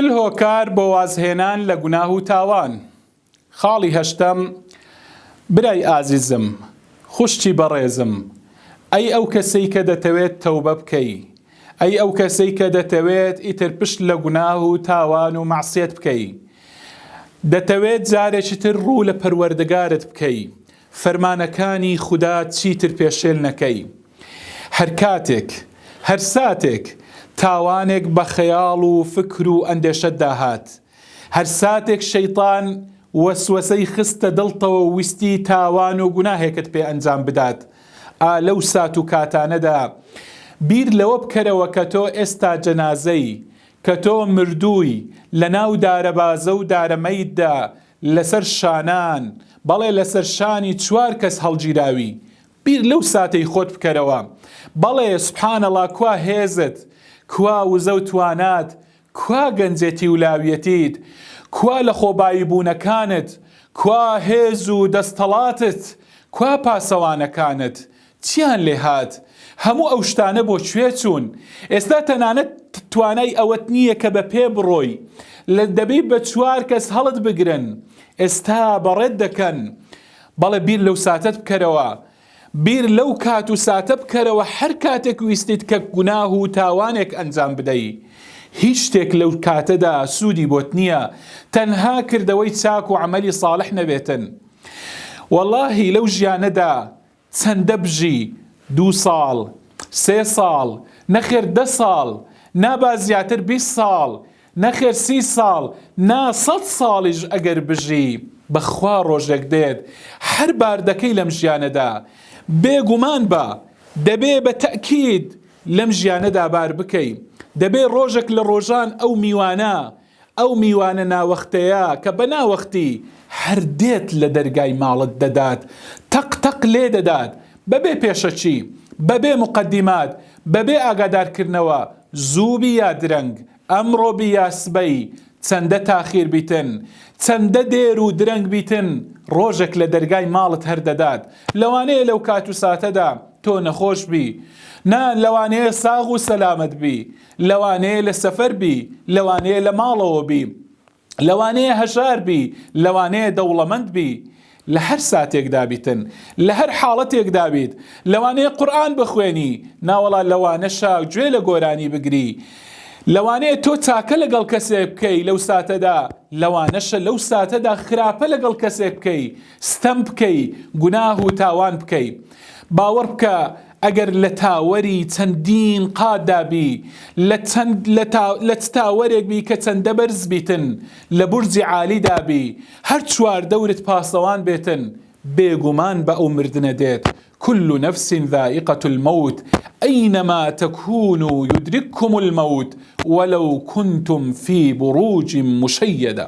چل هۆکار بۆ وازهێنان لە گوناه و تاوان. خاڵی هەشتەم، برای ئازیزم، خوشکی بەڕێزم، ئەی ئەو کەسەی کە دەتەوێت تەوبە بکەی، ئەی ئەو کەسەی کە دەتەوێت ئیتر پشت لە گوناه و تاوان و مەعسیەت بکەی، دەتەوێت جارێکی تر ڕوو لە پەروەردگارت بکەی، فەرمانەکانی خودا چیتر پێشێل نەکەی. هەر کاتێک، هەر ساتێک تاوانێک بە خەیاڵ و فکر و ئەندێشەتدا هات، هەر ساتێک شەیتان وەسوەسەی خستە دڵتەوە و ویستی تاوان و گوناهێکت پێ ئەنجام بدات، ئا لەو سات و کاتانەدا بیر لەوە بکەرەوە کە تۆ ئێستا جەنازەی، کە تۆ مردووی، لەناو دارەبازە و دارەمەیتدا لەسەر شانان، بەڵێ لەسەر شانی چوار کەس هەڵگیراوی، بیر لەو ساتەی خۆت بکەرەوە، بەڵێ سبحان اللە کوا هێزت، کوا وزە و توانات، کوا گەنجێتی و لاویەتیت، کوا لەخۆبایی بوونەکانت، کوا هێز و دەستەڵاتت، کوا پاسەوانەکانت، چیان لێ هات؟ هەموو ئەو شتانە بۆ کوێ چوون؟ ئێستا تەنانەت توانای ئەوەت نییە کە بە پێ بڕۆی، لە دەبی بە چوار کەس هەڵت بگرن، ئێستا بەڕێت دەکەن. بەڵێ بیر لەو ساتەت بکەرەوە، بیر لەو کات و ساتە بکەرەوە هەر کاتێک ویستیت کە گوناه و تاوانێک ئەنجام بدەی، هیچ شتێک لەو کاتەدا سوودی بۆت نییە تەنها کردەوەی چاک و عەمەلی ساڵح نەبێتن. وەڵاهی لەو ژیانەدا چەندە بژی، دوو ساڵ، سێ ساڵ، نەخێر دە ساڵ، نا با زیاتر 20 ساڵ، نەخێر سی ساڵ، نا سەد ساڵیش ئەگەر بژی، بەخوا ڕۆژێک دێت هەر باردەکەی لەم ژیانەدا، بێ گومان بە، دەبێ بە تەئکید لەم ژیانەدا بار بکەی، دەبێ ڕۆژێک لە ڕۆژان ئەو میوانە، ئەو میوانە ناوەختەیە کە بە ناوەختی هەر دێت لە دەرگای ماڵت دەدات، تەق تەق لێ دەدات، بەبێ پێشەکی، بەبێ موقەدیمات، بەبێ ئاگادارکردنەوە، زوو بی یا درەنگ، ئەمڕۆ بی یا سبەی، چەندە تاخیر بیتن، چەندە دێر و درەنگ بیتن، ڕۆژێک لە دەرگای ماڵت هەر دەدات. لەوانەیە لەو کات و ساتەدا تۆ نەخۆش بی، نا لەوانەیە ساغ و سەلامەت بی، لەوانەیە لە سەفەر بی، لەوانەیە لە ماڵەوە بی، لەوانەیە هەژار بی، لەوانەیە دەوڵەمەند بی، لە هەر ساتێکدا بیتن، لە هەر حاڵەتێکدا بیت، لەوانەیە قورئان بخوێنی، ناوەڵا لەوانەشە گوێ لە گۆرانی بگری، لەوانەیە تۆ چاکە لەگەڵ کەسێک بکەی لەو ساتەدا، لەوانەشە لەو ساتەدا خراپە لەگەڵ کەسێک بکەی، ستەم بکەی، گوناه و تاوان بکەی. باوەڕ بکە ئەگەر لە تاوەری چەندین قاتدا بی، لە چەند لە تا لە چ تاوەرێک بی کە چەندە بەرز بیتن، لە بورجی عالیدا بی، هەر چواردەورت پاسەوان بێتن، بێگومان بە ئەو مردنە دێت، کل نفس ذائقە الموت اینما تکونوا یدرککم الموت ولو کنتم فی بروج مشیدە.